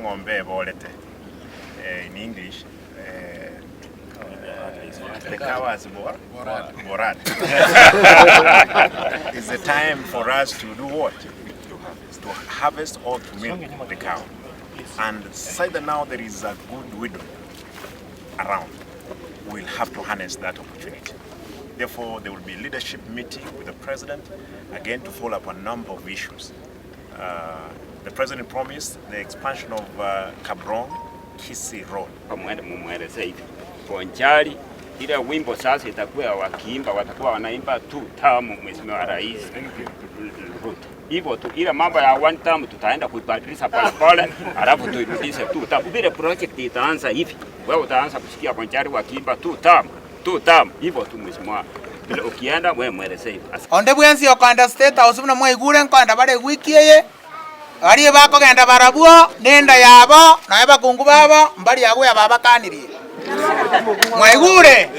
Eng'ombe eborete, in English, the cow has bored. It's the time for us to do what? To harvest or to milk the cow. And say that now there is a good widow around, we'll have to harness that opportunity. Therefore, there will be a leadership meeting with the president, again to follow up a number of issues. The president promised the expansion of Kabrong Kisii Road. Mwende mumweleze hivi Bonchari, ile wimbo sasa itakuwa wakiimba, watakuwa wanaimba two term Mheshimiwa Rais Ruto. Hivyo tu, ile mambo ya one term tutaenda kuibadilisha pole pole, alafu tuirudishe two term. Vile project itaanza hivi, wewe utaanza kusikia Bonchari wakiimba two term, two term. Hivyo tu mheshimiwa. Vile ukienda wewe mweleze hivyo. Onde bwensi okoenda State House buna mwaigure nkoenda bare ewiki eye, baria bakogenda barabwo nenda yabo, na abakungu babo mbaria agwo yababakanirie. Mwaigure?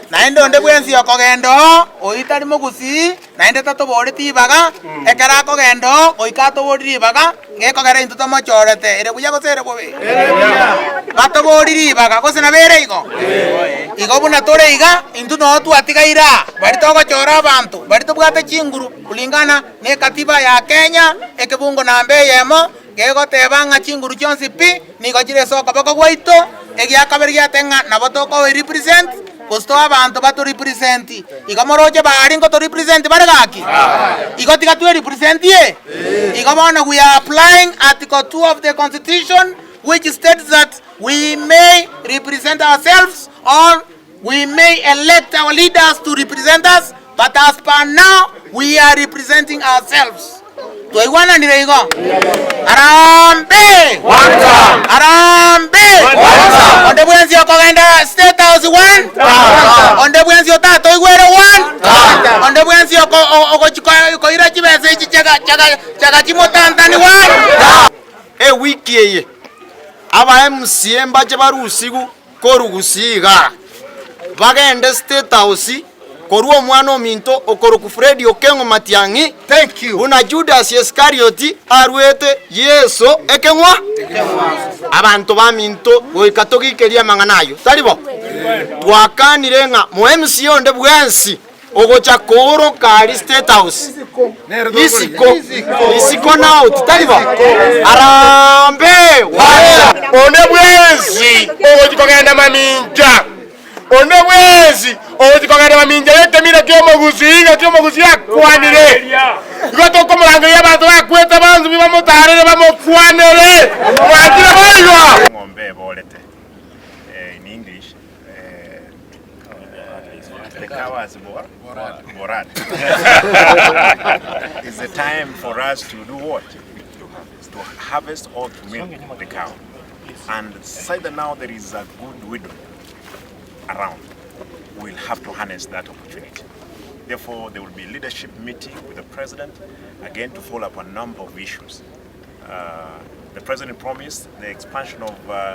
Naende onde bwensi okogenda oo, oyio tari mogusii, naende tatoboreti ribaga, ekero akogenda oo, goika atobori ribaga, gekogera intwe tomochorete, ere buya gose ere bobe? Batobori ribaga, gose nabo ere igo? Igo buna tore iga, intwe noo twatigaire aa, baria togochora abanto, baria tobwate chinguru kulingana na ekatiba ya Kenya, ekebungo namba eyemo, gegoteba ng'a chinguru chionsi pi nigo chire ase okoboko gwaito, egiakabere giate ng'a nabo tokoe represent, gose toe abanto bato represent. Igo moroche baria ngoto represent bare gaki? Igo tiga twe representie? Igo bono we are applying article 2 of the constitution which states that we may represent ourselves or we may elect our leaders to represent us but as per now we are representing ourselves. Twaigwananire igo? Harambee! Harambee! Onde bwensi okogenda State House one? Onde bwensi otatoigwere one? Onde bwensi ogochi koira chibesa echi chaga chaga chaga chimotantani one? Ewiki eye aba MCA mbache barusigwe korwa Gusii igaa, bagende State House korwa omwana ominto okorokwa Fred Okeng'o Matiang'i, buna Judas Iskarioti aruete Yeso ekeng'wa. Abanto baminto goika togikerie amang'ana ayio, tari bo? Twakanire ng'a mo MCA onde bwensi ogocha kooroka aria State House isiko isiko na out, tari bo? Harambee! Onde bwensi ogochia kogenda mamincha, onde bwensi ogochia kogenda mamincha y'ekemira ki'omogusii, ng'aki omogusii akwanire. Igo tokomorangeria abanto bakwete bonsi pi bamotaarere bamokwanere. Mwanchire boigo? Eng'ombe eborete, in English, the cow has bored. It's the time for us to do what? To harvest or to milk the cow. And say that now there is a good widow around, we'll have to harness that opportunity. Therefore, there will be a leadership meeting with the president, again to follow up a number of issues. The president promised the expansion of